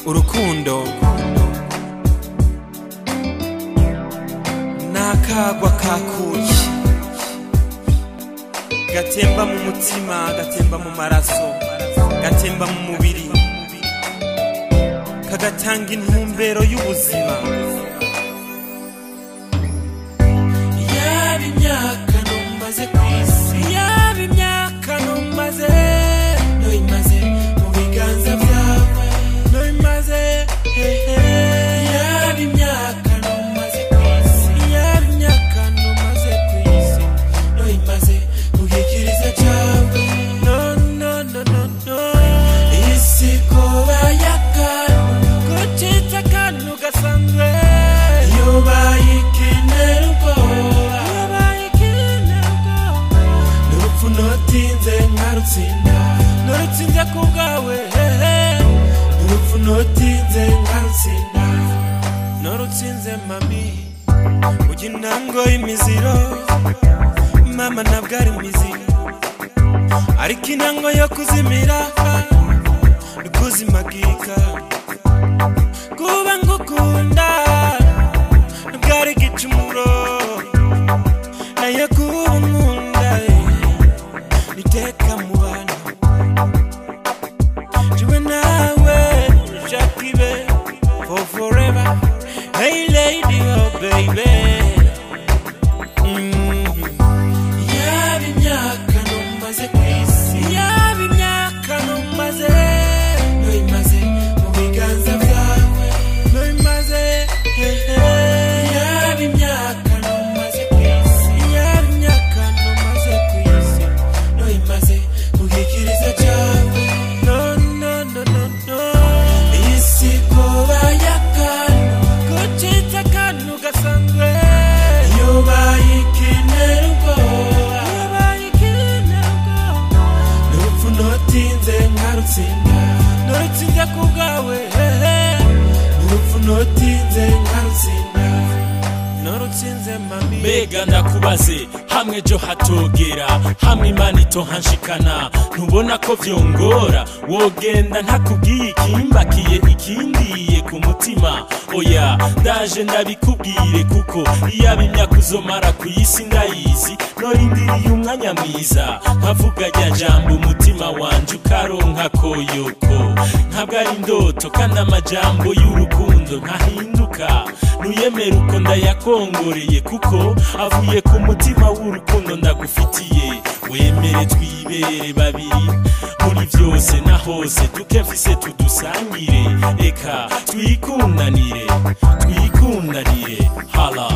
Urukundo nakagwa kakuki gatemba mu mutima, gatemba mu maraso, gatemba mu mubiri, kagatanga intumbero y'ubuzima. Yaba imyaka numaze kw'isi, yaba imyaka numaze, noyimaze mu biganza byawe, noyimaze hehe. Yaba imyaka numaze kw'isi, yaba imyaka numaze kw'isi, noyimaze mu gikiriza cyawe. No no no no no, isi kuba y'akantu, kucitsa akantu gasanzwe, yobayikenera ubwoba, yobayikenera ubwoba. N'urupfu notinze nkarutsinda, nurutsinze ku bwawe hehe. N'urupfu notinze nkarutsinda, nurutsinze mami. Ujya intango y'imiziro mama, ntabwo ari imiziro, ariko intango yo kuzimira ni kuzimagirika. Kuba ngukunda ntabwo ari igicumuro, nayo kuba unkunda niteka mu bantu. Jewe nawe Jackie for forever. Hey lady, oh baby. Yaba imyaka numaze kw'isi, yaba imyaka numaze, noyimaze mu biganza byawe, noyimaze hehe. Yaba imyaka numaze kw'isi, yaba imyaka numaze kw'isi, noyimaze mu gikiriza cyawe. No no no no no, isi kuba y'akantu, kucitsa akantu gasanzwe, yobayikenera ubwoba, yobayikenera ubwoba. N'urupfu notinze nkarutsinda, nurutsinze ku bwawe hehe. N'urupfu notinze nkarutsinda, nurutsinze mami. Mbega ndakubaze, hamwe jo hatogera, hamwe Imana itohanshikana, ntubona ko vyongora wogenda ntakubwiye ikimbakiye ikindiye ku mutima? Oya, ndaje ndabikubwire, kuko iyaba imyaka uzomara ku isi ndayizi, norindiriye umwanya mwiza nkavuga rya jambo, umutima wanje ukaronka koyoko. Ntabwo ari indoto, kandi amajambo y'urukundo ntahinduka. Nuyemera uko ndayakongoreye, kuko avuye ku mutima w'urukundo ndagufitiye. Wemere twibere babiri muri byose na hose, duke mfise tudusangire, eka twikundanire, twikundanire hala.